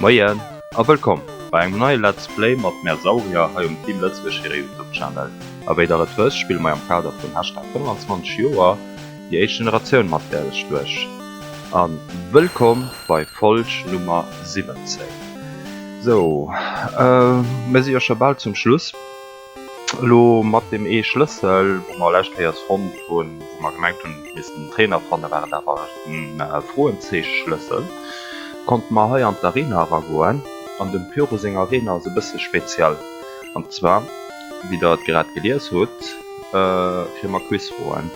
Moien a wëllkomm bei engem neie Let's Play mat mär Saurier hei um Team Lëtzebuerg hire Youtube Channel. A wéi der et wësst spille mer am Kader vun Hashtag 25 Joer déi éischt Generatioun mat Äerch duerch. A wëllkomm bei Folg Nummer 17. Sou, mir si jo scho bal zum Schluss. Elo mat deem ee Schlëssel, wou mer lescht Kéiers fonnt hunn, wou mer gemengt hunn, mir missten den Trainer fannen, war et awer e Froenzeecheschlëssel, konnte mer hei an d'Arena eragoen. An dem Pyro seng Arena ass e bësse speziell. An zwar, wéi der et grad gelies hutt, kréie mer Quizfroen.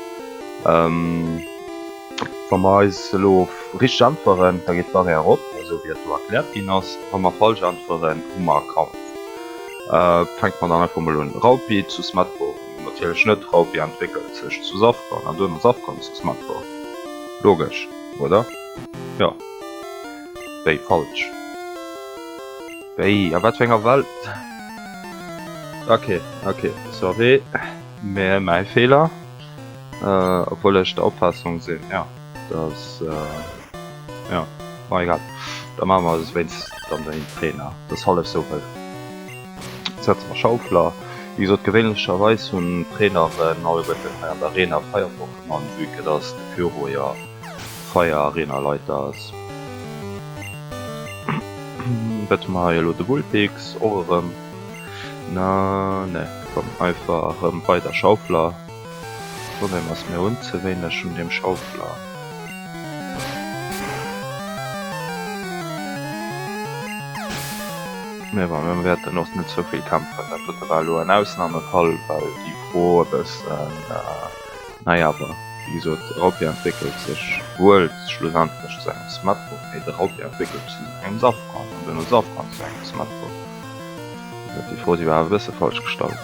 Wa mer eis elo richteg äntweren, da geet d'Barrière erop, esou wéi et do erkläert ginn ass. Wa mer falsch äntweren, hu mer e Kampf. Fänke mer dann einfach mol un. Raupi zu Smetbo? Natierlech net, Raupi entwéckelt sech zu Safran an duerno Safran zu Smetbo. Logesch, oder? Jo. Wéi falsch? Wéi? A wat fir enger Welt? Ok, ok, sorry, mä mäi Feeler. Obwuel ech der Opfaassung sinn, jo, dass. Jo, ma egal. Da maache mer eis wéinst dann den Trainer. Dat ass hallef sou wëll. Setze mer Schaufler. Wéi gesot, gewéinlecherweis hunn d'Traineren alleguerten hei an der Arena Feier-Pokémon, vue que dass de Pyro jo Feier-Arena-Leiter ass. Wat hu mer hei elo? De Vulpix och erëm. Na, ne, komm, einfach erëm weider Schaufler. Problem ass, mir hunn ze wéineg vun deem Schaufler. Mee bon, mir wäerten och net souvill kämpfen. Dat dote war elo en Ausnamefall, well déi Fro e bëssen, naja, awer wéi gesot, de Raupi entwéckelt sech wuel schlussendlech zu engem Smetbo, mee de Raupi entwéckelt sech zu engem Safran an duerno Safran zu engem Smetbo. Déi Fro, déi war awer e bësse falsch gestallt.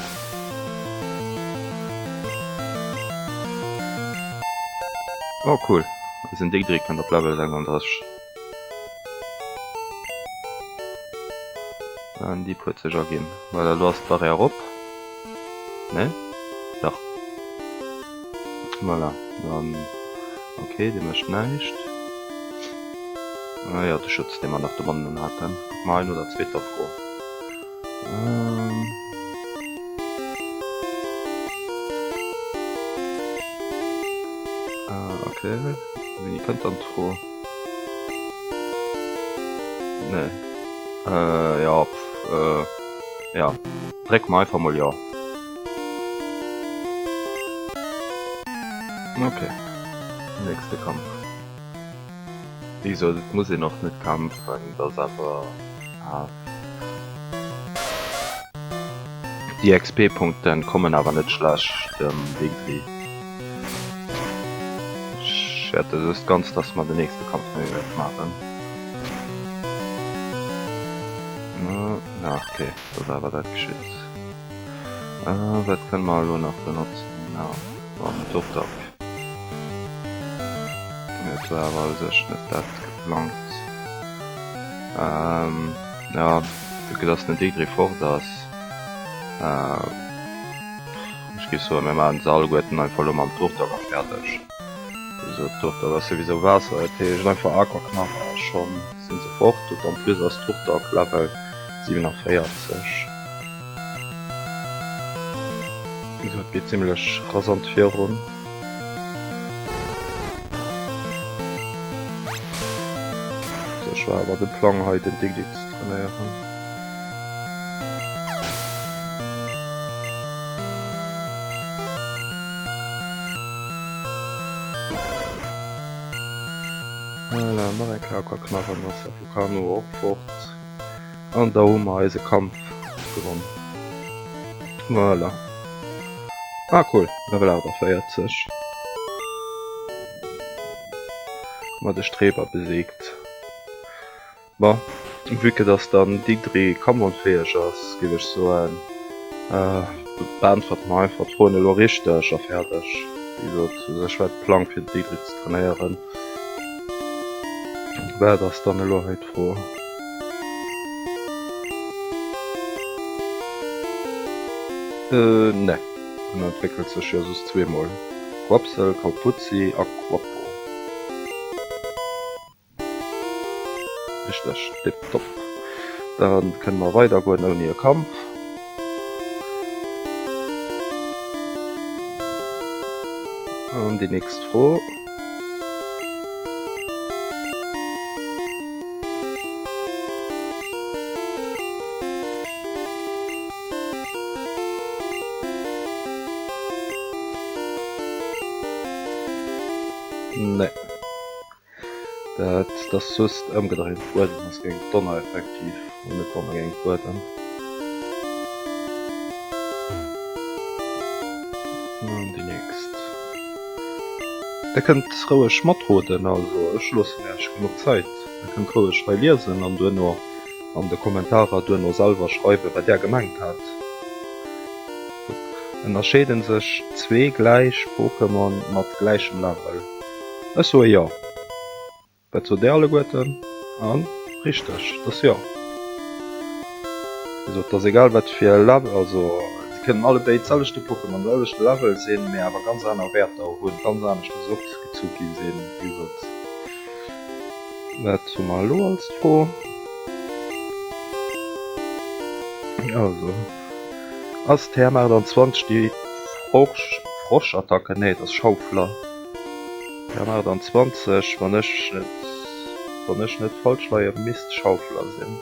Oh cool, eisen Digdri kënnt op Level 36. An Dieb huet sech erginn. Voilà, elo ass d'Barrière erop. Nee? Dach. Voilà, dann... Ok, dee mécht näischt. Ah jo, de Schutz, dee mer nach dobannen haten. Kucke mer hei no der zweeter Fro. Ok, wéini kënnt dann d'Fro? Nee. Jo, pff, jo, drécke mer einfach mol jo. Ok, nächste Kampf. Wéi gesot, et muss een och net kämpfen, et ass awer déi XP-Punkten kommen awer net schlecht dem Digri. Ech fäerte just ganz, dass mer den nächste Kampf net méi wäerte maachen. Ah, okay, et ass awer dat geschitt. Wat kënne mer elo nach benotzen? An Turtok. Et war awer u sech net dat geplangt. Jo, vue que dass den Digri fort ass, ech géif soen, mir maachen se alleguerten einfach elo mam Turtok a fäerdeg. Esou, Turtok ass souwisou Waasser, dat heescht einfach Aquaknarre a schonn sinn se fort. Und en plus ass Turtok Level 47. Esou, et geet zimlech rasant virun. Sech war awer de Plang hei den Digdi ze trainéieren. Voilà, nach eng Kéier Aquaknarren ass Avocano och fort. An da hu mer eise Kampf gewonn. Voilà. Ah cool, Level 48. Hu mer de Streber besiegt. Bon, vue que dass dann Digdri kampfonfäeg ass, géif ech soen, beäntwerte mer einfach d'Froen elo richteg a fäerdeg. Wéi gesot, u sech war de Plang fir de Digdri ze trainéieren. Wat ass dann elo hei d'Fro? Ne, en entwéckelt sech jo soss zweemol. Quapsel, Kauputzi a Quappo. Richteg, tiptop. Da kënne mer weidergoen ouni e Kampf. An déi nächst Fro. Nee. Dat ass just ëmgedréint, Buedem ass géint Donner effektiv, an net Donner géint Buedem. An déi nächst. Der kënnt roueg matroden, also ech loossen Iech genuch Zäit. Der kënnt roueg hei liesen an duerno an de Kommentarer duerno selwer schreiwen, wat Där gemengt hat. Ënnerscheeden sech zwee gläich Pokémon mat gläichem Level? Ech soe jo. Wat sot där alleguerten? An richteg, et ass jo. Wéi gesot, et ass egal wat fir Level, also se kënnen allebéid d'selwechte Pokémon, selwechte Level sinn, mee awer ganz aner Wäerter hunn, ganz aneschters opgezu gi sinn. Wéi gesot, wat hu mer elo als Fro? Also, ass TM 28 déi Frosch, Froschattacke? Nee, et ass Schaufler. TM 28, wann ech net, wann ech net falsch leien, misst Schaufler sinn.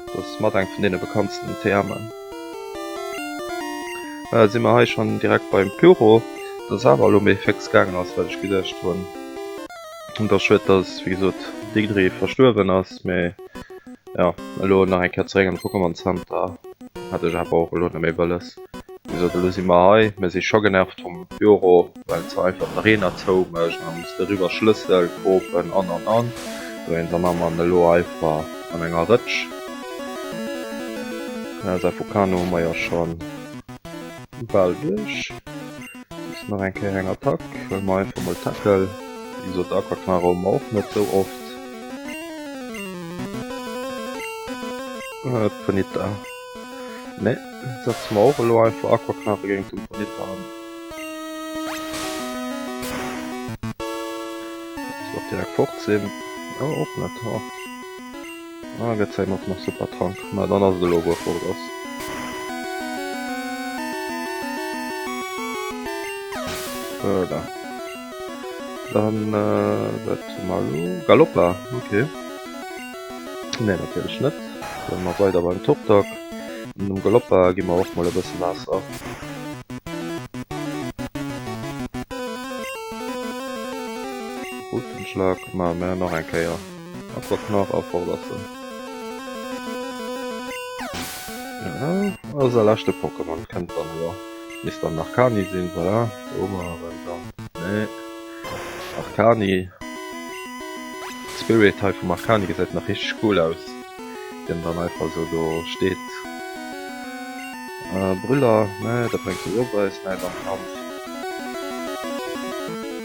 Dat ass mat eng vun deene bekanntsten TMen. Äh, si mer hei schonn direkt beim Pyro. Dat ass awer elo méi féx gaangen, als wat ech geduecht hunn. Et ass schued, dass, wéi gesot, Digdri verstuerwen ass, mee jo, elo nach eng Kéier zeréck an de Pokémon Center hat ech awer och elo net méi wëlles. Wéi gesot, elo si mer hei, mir si scho genervt vum Pyro, well se einfach d'Arena zoumécht an da muss de eriwwer Schlëssel kopen an an an. Dowéinst da maache mer en elo einfach an enger Rëtsch. Safokano hu mer jo schonn bal duerch. Just nach eng Kéier eng Attack, huele mer einfach mol Tackle. Wéi gesot, Aquaknarre hu mer och net sou oft. Ponyta. Nee, setze mer och elo einfach Aquaknarre géint den Ponyta an. Soll och direkt fort sinn. Oh, och net. Oh. Ah, gëtt säi mat nach Supertrank. Ma dann ass et elo wou e fort ass. Voilà. Dann, äh, wat hu mer elo? Galoppa, okay. Nee, natierlech net. Dann mer weider beim Turtok. An dem Galoppa gi mer och mol e bësse Waasser. Routenschlag, ma mer nach eng Kéier. Aquaknarr a fort ass en. Ja, eise leschte Pokémon kënnt dann elo. Misst dann Arkani sinn, voilà. Do hu mer en dann. Nee. Arkani. Spirit hei vum Arkani gesäit nach richteg cool aus. Wien dann einfach esou do steet. Brüller, ne, dat bréngt souwisou bei eis näischt am Kampf.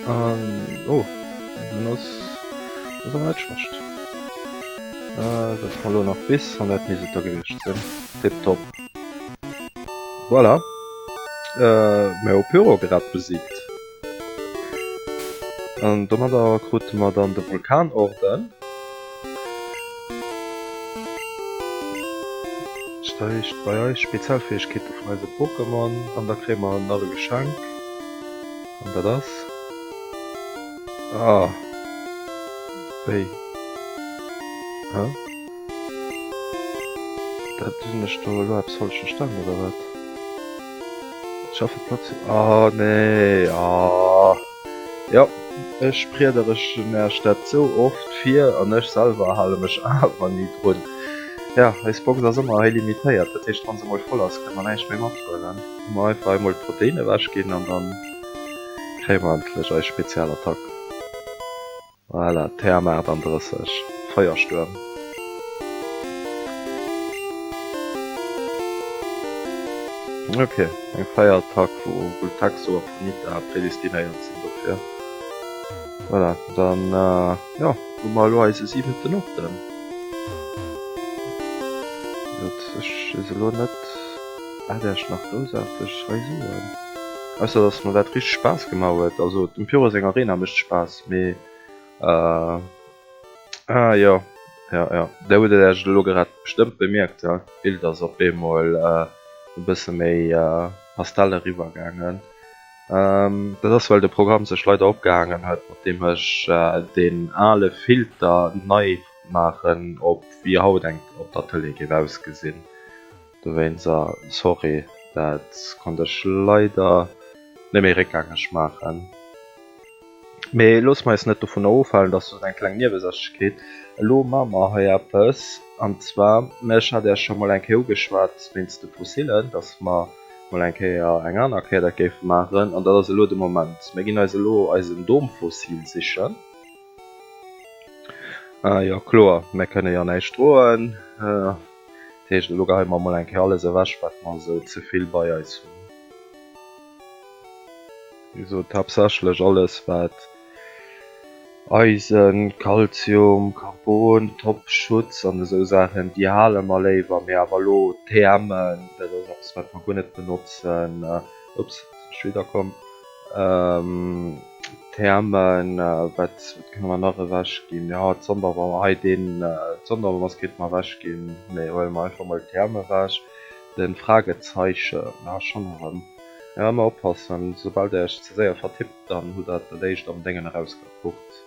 An, oh, den ass, ass awer net schlecht. Setze mer elo nach bis an dat misst et da gewiescht sinn. Tiptop. Voilà. Mir hu Pyro grad besiegt. An domadder krute mer dann de Vulkanorden. Steigt bei eis Spezialfähigkeete vun eise Pokémon an da kréie mer nach e Geschenk. An dat ass. Ah! Wéi? Hä? Dat hunn ech do elo eppes falsch verstanen oder wat? Schaffe Platz. Ah nee, ah. Jo, ech priederechen Äech dat sou oft vir an ech selwer hale mech awer ni drun. Ja, eis Box ass ëmmer hei limitéiert, dat heescht wann se mol voll ass, kënne mer näischt méi mathuelen. Hu mer einfach emol d'Protein ewech ginn an dann kréie mer endlech eis Spezialattack. Voilà, TM 38, Feierstuerm. Ok, eng Feierattack wou Vultaxo a Ponyta predestinéiert sinn dofir. Voilà, dann jo, hu mer elo eise siwenten Orden. Gutt, ech weess elo net wat ech nach groussaarteg hei soen, ausser dass mer dat richteg Spaass gemaach huet. Also dem Pyro seng Arena mécht Spaass, mee ah jo. Jo, jo, där hutt et Iech elo grad bestëmmt bemierkt, he? D'Bild ass op eemol e bësse méi pastell eriwwer gaangen. Dat ass well de Programm sech leider opgehaangen huet, mat deem ech deen ale Filter nei maachen op wéi haut eng op der Tëlee géif ausgesinn. Dowéinster sorry, dat konnt ech leider net méi réckgängeg maachen. Mee loosse mer eis net dovunner ofhalen, dat ass just eng kleng Niewesächlechkeet. Elo maache mer hei eppes, an zwar, ech hat Iech scho mol eng Kéier ugeschwat wéinst de Fossilen, dass mer mol eng Kéier eng aner Kéier dat géife maachen, an dat ass elo de Moment. Mir ginn eis elo eisen Domfossil sichen. Ah jo, kloer, mir kënne jo näischt droen. Dat heescht, elo geheie mer mol eng Kéier alles ewech, wat mer esou ze vill bei eis hunn. Wéi gesot, haaptsächlech alles wat Eisen, Kalzium, Carbon, Topfschutz an esou Saachen, déi hale mer léiwer. Mee awer elo TMen, dat ass eppes wat mer guer net benotzen. Ups, sinn ech widder komm. TMen, wat kënne mer nach ewech ginn? Jo, d'Sonderwam, hei deen, d'Sondermask kéinte mer ewech ginn, mee huele mer einfach mol d'TM ewech. Den Fragezeichen, ah schonn erëm. Jo emmer oppassen, soubal der iech ze séier vertippt, dann hutt der dat éischt am Déngen erausgekuckt.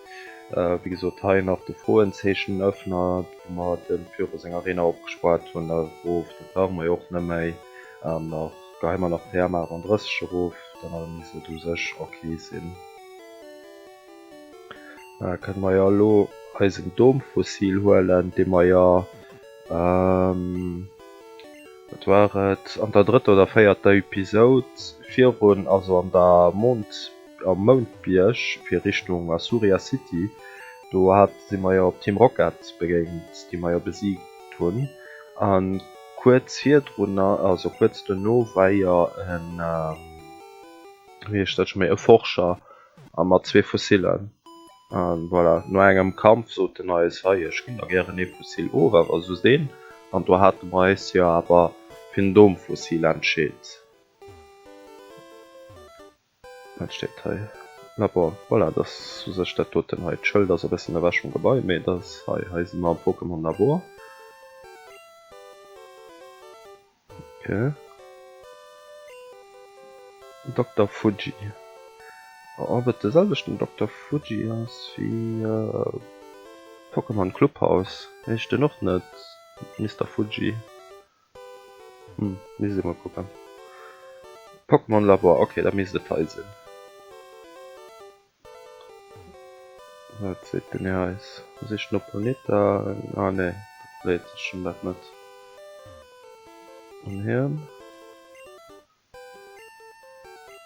Wéi gesot hei nach de Froenzeechenöffner, wou mer dem Pyro seng Arena opgespaart hunn, erof, dat brauche mer jo och net méi. An nach geheie mer nach d'PM 38 erof, dann misst et u sech ok sinn. Da kënne mer jo elo eisen Domfossil huelen, dee mer jo, wat war et, an der drëtter oder véierter Episode virun, also an der Mond, am Moundbierg fir Richtung Asuria City, do hat, si mer jo op Team Rocket begéint, déi mer jo besiegt hunn. A kuerz virdrunner, also kuerz duerno war jo en, wéi heescht dat scho méi, e Forscher a mat zwee Fossillen. An voilà, no engem Kampf sot en eis, hei ech ginn der gären ee Fossil of, awer just een. An do hate mer eis jo awer fir den Domfossil entscheet. Wat steet hei? Labor, voilà, dat ass u sech dat doten hei. D'Schëld ass e bëssen ewech vum Gebai, mee dat ass hei, hei si mer am Pokémon Labor. Ok. Dokter Fuji. Ob et de selwechten Dokter Fuji ass wéi Pokémon Clubhouse? Heescht den och net Mister Fuji? Hm, misst ee mol kucken. Pokémon Labor, ok, da misst et hei sinn. Wat seet den Här eis? Sicht no Ponita. Ah nee, dat dréit sech ëm dat net. An hien?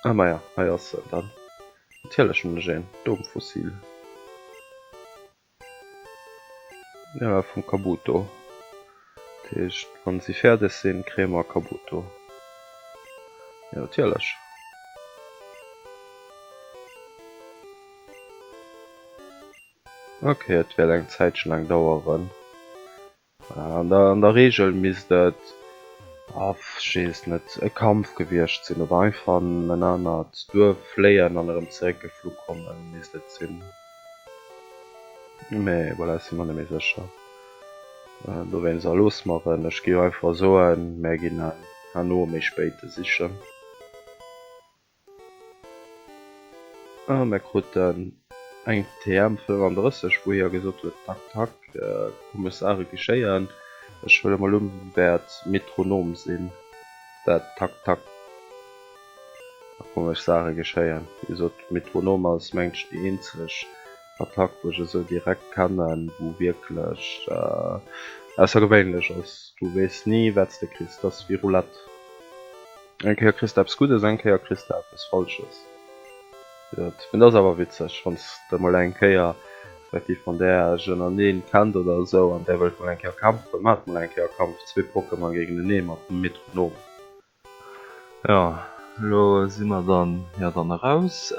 Ah maja, hei ass en dann. Natierlech hunn ech een Domfossil. Ja, vum Kabuto. Dat heescht, wann si fäerdeg sinn, kréie mer Kabuto. Jo, natierlech. Ok, et wäert eng Zäitche laang daueren. An der, an der Reegel misst et, ech weess net, e Kampf gewiescht sinn oder einfach an en anert Duerf fléien an erëm zeréckgeflu kommen, misst et sinn. Mee voilà, ech si mer net méi sécher. Dowéinst loosse mer en. Ech géif einfach soen, mär ginn en herno méi spéit sichen. A mär kruten eng TM 35, wou hie gesot huet, Tak, tak, komesch Saache geschéien. Ech huele mol un, wäert Metronom sinn, dat Tak, tak a komesch Saache geschéien. Wéi gesot, Metronom ass mengt ech déi eenzeg Attack, wou ech esou direkt kennen, wou wierklech aussergewéinlech ass. Du weess ni, wat s de kriss. Dat ass wéi Roulette. Eng Kéier kriss de eppes Guddes, eng Kéier kriss de eppes Falsches. Mee dat ass awer witzeg, wann s de mol eng Kéier, respektiv wann där iech ënnerteneen kennt oder esou an där wëllt mol eng Kéier kämpfen, maacht mol eng Kéier Kampf, zwee Pokémon géintenee mat Metronom. Jo, elo si mer dann jo dann eraus.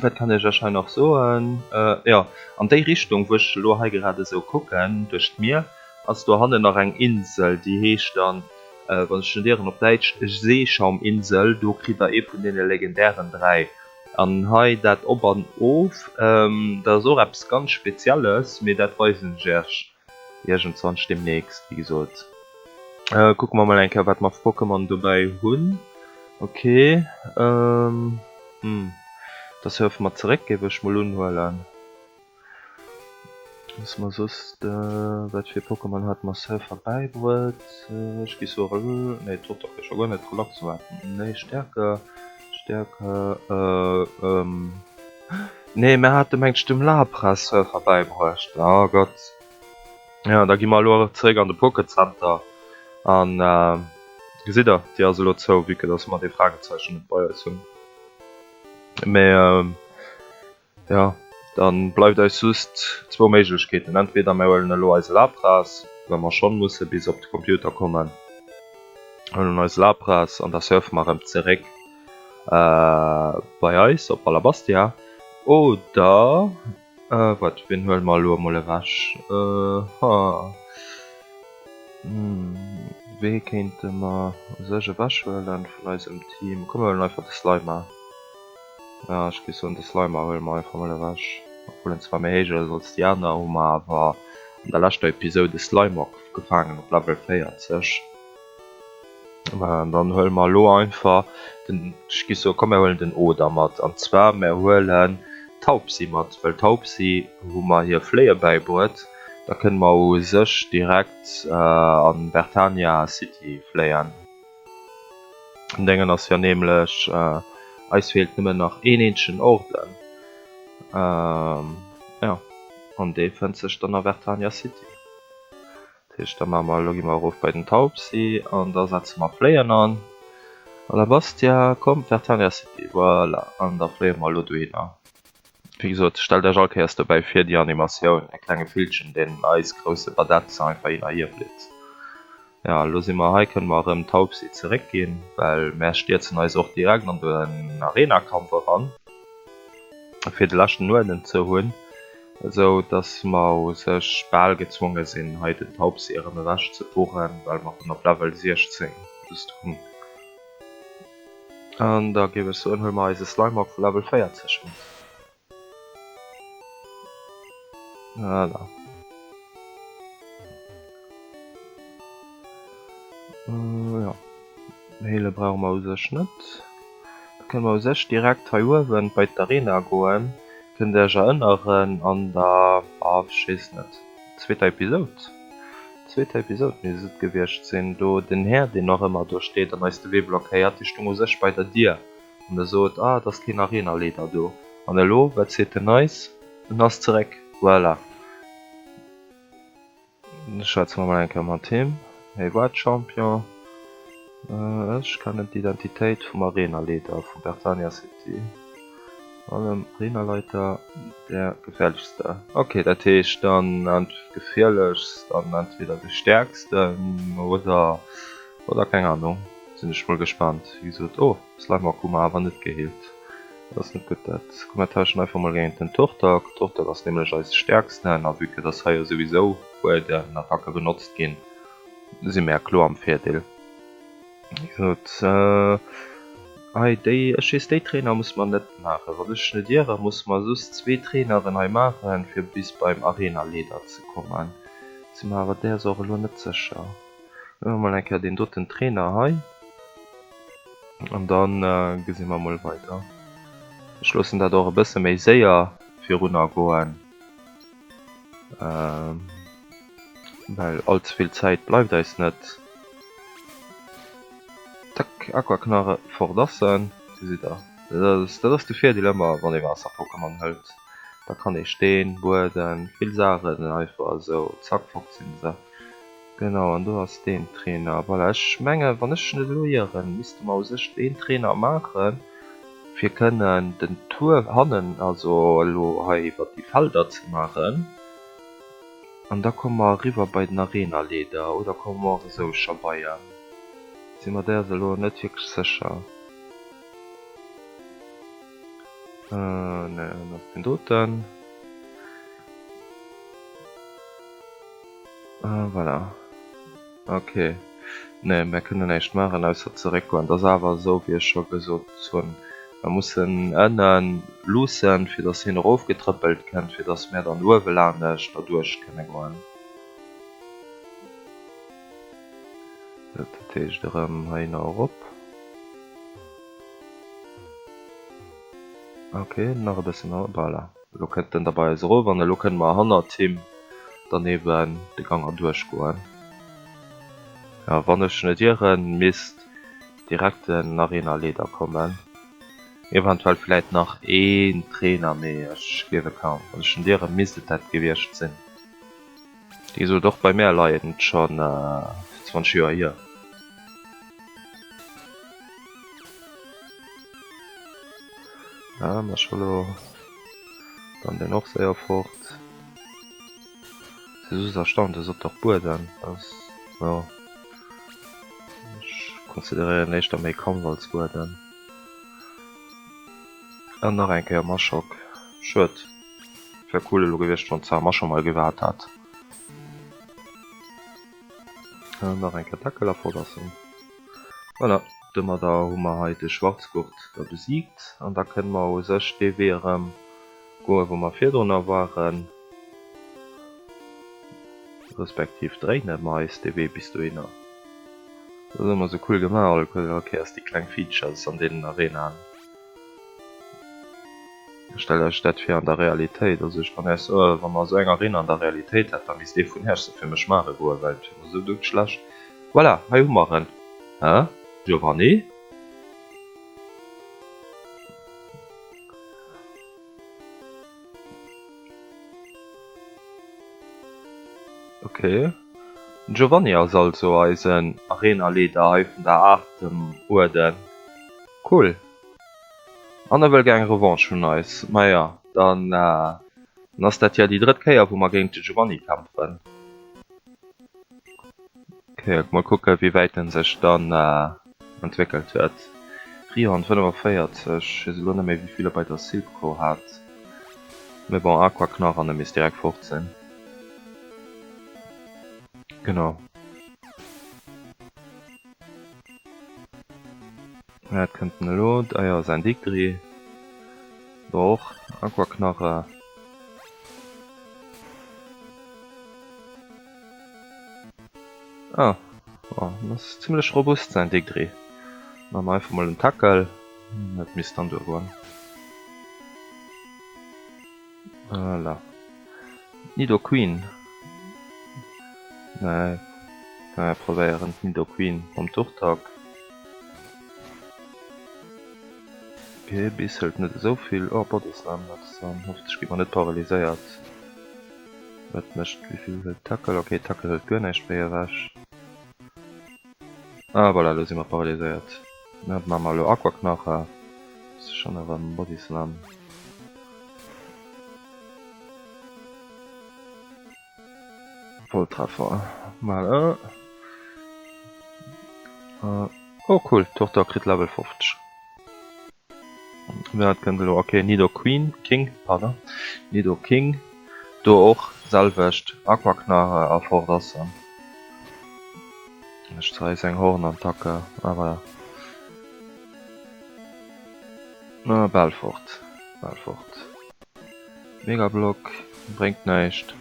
Wat kann ech iech hei nach soen? Jo, an déi Richtung wou ech elo hei grad esou kucken, duerch d'Mier, ass dohannen nach eng Insel, déi heescht dann Wann ech net ieren, op Däitsch Seeschauminsel, do kritt der ee vun deene legendären 3. An hei dat Op an Of, dat ass och eppes ganz Spezielles, mee dat weisen ech iech. Iergendzwanch deemnächst, wéi gesot. Kucke mer mol eng Kéier, wat mer vu Pokémon dobäi hunn. Ok, hm, da surfe mer zeréck, géif ech mol unhuelen. Musse mer soss, wat fir Pokémon hate mer Surfer bäibruet? Ech gi soe Rel, nee Turtok scho guer net, Relaxo hat, nee Stärke, Stärke, nee mer hate mengt ech dem Lapras Surfer bäibruecht, oh Gott. Jo, da gi mer elo zeréck an de Pokécenter an gesitt der, déi ass elo zou, vue que dass mer dee Fragezeichen net bei eis hunn. Mee jo, dann bleift eis just zwou Méiglechkeeten, entweder mer huelen elo eise Lapras, well mer schonn musse bis op de Computer kommen, huelen eise Lapras an da surfe mer erëm zeréck bei eis op Alabastia, oder Wat, wien huele mer elo emol ewech? Ha, wee kéinte mer u sech ewechhuelen vun eisem Team? Komm mir huelen einfach de Slimer. Ja, ech géif soen, de Slimer huele mer einfach mol ewech. Obwuel en zwar méi héich ass als déi aner, hu mer awer an der leschter Episode de Slimog gefaangen op Level 40. An dann huele mer elo einfach den, ech gi soen, komm mir huelen den Oder mat. An zwar mir huelen d'Taupsi mat, well d'Taupsi hu mer hir Fléie bäibruet. Da kënne mer u sech direkt an Vertania City fléien. Den Déngen ass jo nämlech, eis feelt nëmmen nach een eenzegen Orden. Jo, an dee fënnt sech dann a Vertania City. Dat heescht, da maache mer elo, gi mer erof bei den Taubsi an da setze mer Fléien an. Alabastia, komm, Vertania City, voilà, an da fléie mer elo dohinner. Wéi gesot, stellt Iech all Kéiers dobäi vir, déi Animatioun, e klenge Villchen, deen eis grousse Badett einfach hin a hier flitt. Jo, elo si mer hei, kënne mer erëm Taubsi zeréckginn, well mär stierzen eis och direkt an den Arenakampf eran, fir de leschten Uerden ze hunn. Esou dass mer u sech bal gezwonge sinn hei den Taubsi erëm ewech ze purren, well mer en op Level 16 just hunn. An da géif ech soen, huele mer eise Slimeock vu Level 40 mat. Voilà. Jo, Heele brauche mer u sech net. Da kënne mer u sech direkt hei uewen bei d'Arena goen. Kënnt Iech erënneren an der, ah ech weess net, zweeter Episod, zweeter Episod misst et gewiescht sinn, do den Här deen nach ëmmer do steet an eis de Wee blockéiert, dee stung u sech bei der Dier an e sot, ah et ass keen Arenaleeder do. An elo, wat seet en eis? En ass zeréck, voilà. Schwätze mer mol eng Kéier mat him. Hey wat Champion? Ech kennen d'Identitéit vum Arenaleader vu Bertania City. Allem Arenaleiter der gefährlichste. Ok, dat heescht dann ent gefährlechst an entweder de stäerksten oder oder keng Ahnung. Sinn ech mol gespaant. Wéi gesot, oh Slimer hu mer awer net geheelt. Dat ass net gutt dat. Komm mer tauschen einfach mol géint den Turtok. Turtok ass nämlech eise stäerksten a vue que dass hei jo souwisou Buedenattacke benotzt ginn, si mär kloer am Virdeel. Gutt, hei déi, ech weess déi Trainer musse mer net maachen. Wann ech net ieren, musse mer soss zwee Traineren hei maachen fir bis beim Arenaleader ze kommen. Si mer awer däers och elo net sécher. Huele mer mol eng Kéier deen doten Trainer hei an dann gesi mer mol weider. Ech loossen dat och e bësse méi séier virunner goen, well all ze vill Zäit bleift eis net. Zack, Aquaknarre fort ass en. Gesitt der, dat ass de Virdeel ëmmer wann ee Waasser-Pokémon hëlt, da kann ee Steen, Bueden, vill Saachen einfach esou zack fort sinn se. Genau, an do ass deen Trainer. Voilà, ech mengen, wann ech net elo ieren, misste mer u sech deen Trainer maachen, fir kënnen den Tour hannen, also elo hei iwwer déi Felder ze maachen. An da komme mer eriwwer bei den Arenaleader, oder komme mer och esou scho bei en? Si mer däers elo net wierklech sécher. Nee, dat ass deen doten. Ah, voilà. Ok. Nee, mär kënnen näischt maachen, ausser zeréckgoen. Et ass awer esou, wéi ech scho gesot hunn, mer mussen ënne luussen, fir datt hien erofgetrëppelt kënnt, fir datt mär dann uewe lanescht derduerch kënne goen. Dat heescht erëm heihinner erop. Ok, nach e bëssen, voilà. Elo kënnt en da bei eis erof an elo kënne mer hannert him dann eben de Gang erduerch goen. Jo, wann ech net ieren, misst direkt den Arenaleader kommen. Eventuell vläit nach een Trainer, mee ech gleewe kaum. Wann ech net ieren, misst et dat gewiescht sinn. Wéi gesot, och bei mär leien et schonn 20 Joer hier. Ah, Mascholo. Dann den och séier fort. Si just erstaunt, e sot dach Bueden. Das, jo. Ech consideréieren éischter méi Kampf als Bueden. An nach eng Kéier Maschock. Schued. Wär cool elo gewiescht wann d'Sarma scho mol gewaart hätt. Nach eng Kéier Deckel erfordersen. Voilà, domadder hu mer hei de Schwarzgurt da besiegt an da kënne mer u sech dee Wee erëm goen, wou mer virdrunner waren, respektiv dréine mer eis dee Wee bis dohinner. Dat ass ëmmer sou cool gemaach, all Kéiers déi kleng Features an deenen Arenaen. Stellt Iech dat vir an der Realitéit. Also ech kann Iech soen, wa mer esou eng Arena an der Realitéit hätten, da misst ee vun Iech se fir mech maache goen, well et wier mer esou doudschlecht. Voilà, hei hu mer en. Hä? Giovanni? Ok. Den Giovanni ass also eisen Arenaleader hei vun der Aatem Uerden. Cool. An e wëll gär eng Revanche vun eis. Maja, dann ass dat jo déi drëtt Kéier wou mer géint de Giovanni kämpfen. Ok, mol kucken wéi wäit en sech dann entwéckelt huet. Rion 45, ech weess elo net méi wéi vill e bei der Silpco hat. Mee bon, Aquaknarr an e misst direkt fort sinn. Genau. Wat kënnt denn elo? Ah jo, säin Digdri. Do och Aquaknarre. Ah, oh, dat ass zimlech robust säin Digdri. Maache mer einfach mol en Tackle. Dat misst dann duergoen. Voilà. Nidoqueen. Nee. Kann ja probéieren Nidoqueen mam Turtok. Okay, Biss hëlt net esou vill. Oh, Body Slam, dat ass dann hoffentlech gi mer net paralyséiert. Wat mécht, wéivill hëlt Tackle? Okay, Tackle hëlt guer näischt méi ewech. Ah voilà, elo si mer paralyséiert. Dat maache mer elo Aquaknarre. Ass schonn erëm Body Slam. Volltreffer. Voilà. Oh cool, Turtok kritt Level 50. Dat kënnt elo, ok, Nidoqueen, King, pardon, Nidoking, do och selwecht Aquaknarre a fort ass en. Ech zeie seng Hornattacke, ah voilà. Ah, bal fort, bal fort. Megablock bréngt näischt.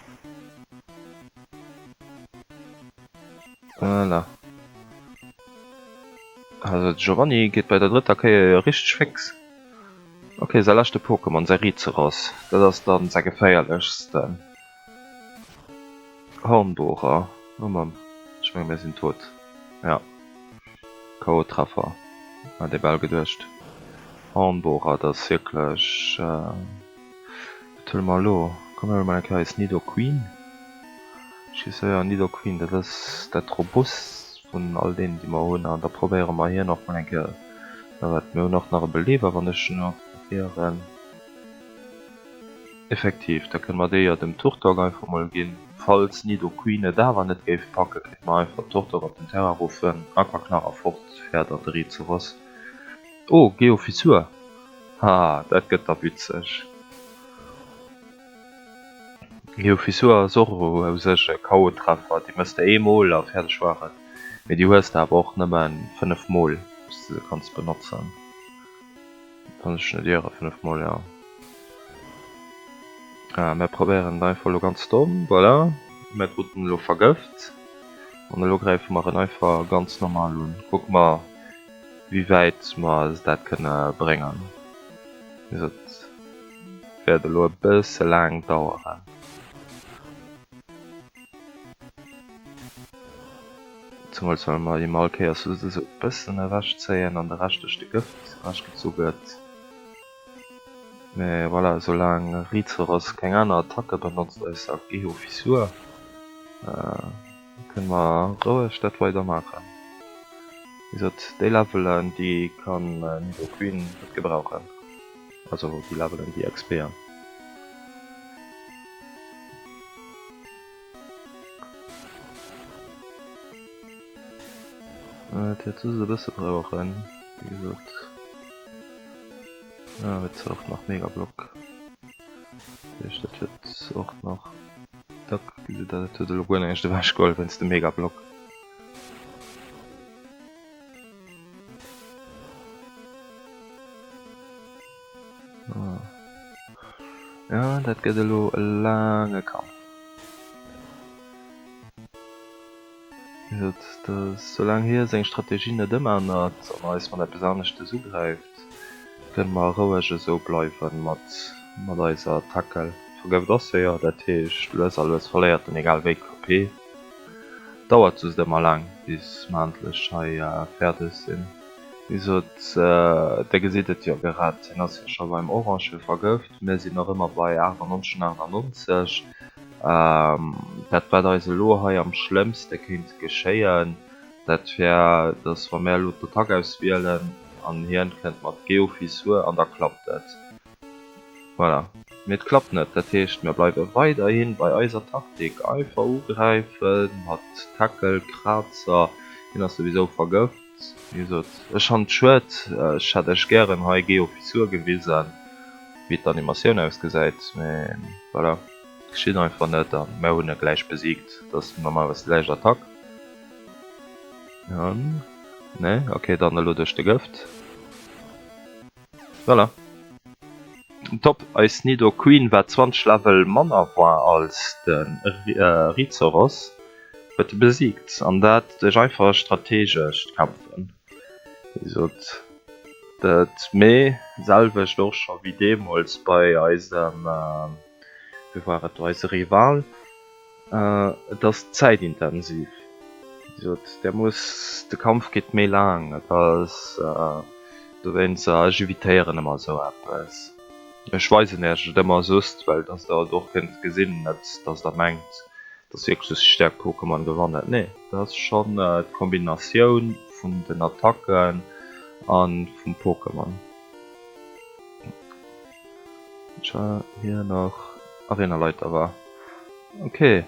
Voilà. Also de Giovanni geet bei der drëtter Kéier jo richteg fix. Ok, säi leschte Pokémon, säi Rizeros, dat ass dann säi geféierlechsten. Hornbohrer, oh Mann, ech menge mir sinn tot. Ja, K.O.-Treffer, hat ee bal geduecht. Hornbohrer, dat ass wierklech. Wat huele mer elo? Komm mir huele mol eng Kéier eis Nidoqueen. Ech weess jo, Nidoqueen, dat ass dat robustst vun all deenen déi mer hunn. An da probéiere mer hien och mol eng Kéier. Na wat, mir hunn och nach e Beleber, wann ech net ieren. Effektiv, da kënne mer dee jo dem Turtok einfach mol ginn. Falls Nidoqueen et awer net géif packen, kéinte mer einfach Turtok op den Terrain ruffen, Aquaknarr a fort fäert an de Rizeros. Oh, Geofissur! Haha, dat gëtt da witzeg. Geofissur ass och u sech e K.O.-Treffer, déi mëss de eemol a fäerdeg war et. Mee déi hues de awer och nëmme 5 mol, wou s de se kanns benotzen. Wann ech net ieren, 5 mol, jo. Ah, mär probéieren et einfach elo ganz domm, voilà. Mär kruten elo vergëft. An elo gräife mer en einfach ganz normal un. Kucke mer wéi wäit mer dat kënne bréngen. Wéi gesot, wäert elo e bësse laang daueren. Zemools well mer him all Kéiers just esou e bëssen ewechzéien an de Rescht duerch de Gëft ewechgezu gëtt. Mee voilà, soulaang Rizeros keng aner Attacke benotzt ausser Geofissur, kënne mer roueg dat weider maachen. Wéi gesot, déi Levelen déi kann Nidoqueen gutt gebrauchen, also déi Levelen, déi XP'en. Et wäert just e bësse brauchen, wéi gesot. Ah, huet zwar och nach Megablock. Dat heescht, dat huet och nach. Dack, gesitt der, dat huet elo guer näischt ewechgeholl wéinst dem Megablock. Ah. Ja, dat gëtt elo e laange Kampf. Soulaang hie seng Strategie net ëmännert an eis mat eppes aneschtes ugräift, kënne mer roueg esou bleiwe mat mat eiser Tackel. Vergëft ass e jo, dat heescht lues a lues verléiert en egal wéi KP. Dauert just ëmmer laang bis mer endlech hei fäerdeg sinn. Wéi gesot, der gesitt et jo grad, hien ass jo scho beim Orange vergëft, mir sinn nach ëmmer bei 98, 98. Dat wat eis elo hei am schlëmmste kéint geschéien, dat wär, dass wa mir elo d'Attack auswielen an hien kënnt mat Geofissur an da klappt et. Voilà. Mee et klappt net. Dat heescht, mir bleiwe weiderhi bei eiser Taktik, einfach ugräife mat Tackle, Krazer, hien ass souwisou vergëft. Wéi gesot, ech fannen et schued, ech hätt iech gären hei Geofissur gewisen, wéi d'Animatioun ausgesäit, mee voilà, geschitt einfach net a mär hunn e gläich besiegt. Dat ass normalerweis déi lescht Attack. An, nee, ok, dann elo duerch de Gëft. Voilà. Top, eis Nidoqueen wat 20 Level manner war als de Rizeros huet e besiegt an dat duerch einfach strategescht Kämpfen. Wéi gesot dat mee selwecht och scho wéi deemools bei eisem, wéi war et do, eise Rival. Et ass zäitintensiv, wéi gesot, där muss, de Kampf geet méi laang, et ass dowéinst, ech evitéieren ëmmer esou eppes. Ech weisen iech et ëmmer just, well dass der et och kënnt gesinn, net dass der mengt, dass wierklech just déi stäerk Pokémon gewannen. Nee, dat ass schonn d'Kombinatioun vun den Attacken a vum Pokémon. Tja, hien nach Arenaleiter war. Ok,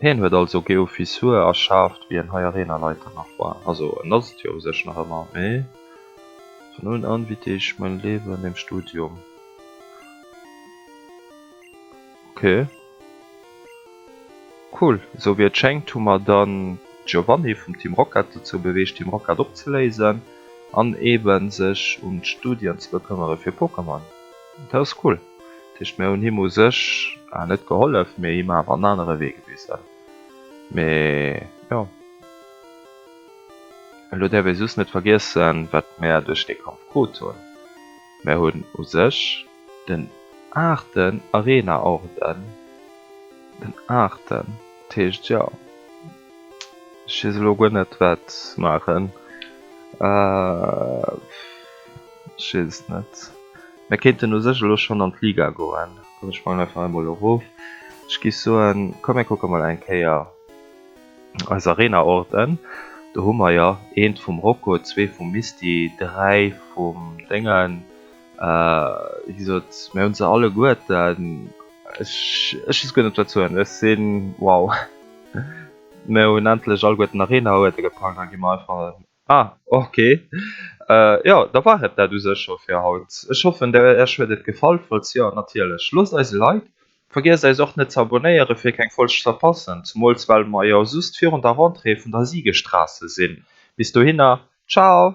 hien huet also Geofissur erschaaft wéi en hei Arenaleiter nach war. Also en ass et jo u sech nach ëmmer, mee von nun an widme ich mein Leben dem Studium. Ok, cool. Esou wéi et schéngt hu mer dann Giovanni vum Team Rocket dozou beweegt Team Rocket opzeléisen an eben sech um d'Studien ze bekëmmere fir Pokémon. Dat ass cool. Dat heescht mir hunn him u sech net gehollef, mee him awer en anere Wee gewisen. Mee jo, elo däerf ee just net vergiessen, wat mär duerch dee Kampf krut hunn. Mär hunn u sech den aachten Arena-Orden, den aachten, dat heescht jo, ech weess elo guer net wat maachen, ech weess et net. Mir kéinten u sech elo schonn an d'Liga goen. Komm ech sprangen einfach emol erof. Ech géif soen, komm mir kucke mol eng Kéier eis Arena-Orden. Do hu mer jo eent vum Rocco, zwee vum Misty, 3 vum Déngen. Wéi gesot, mir hu se alleguerten. Ech ech weess guer net wat soen. Ech sinn wow. Mir hunn endlech alleguerten Arena-Uerde gepackt a gi mer einfach Ah, ok. Jo, da war et dat u sech scho fir haut. Ech hoffen, der Iech huet et gefall. Falls jo, natierlech, loosst eis e Like. Vergiesst eis och net ze abonéieren, fir keng Folg ze verpassen, zumools well mer jo just virun der Rentrée vun der Siegestraße sinn. Bis dohinner, Ciao!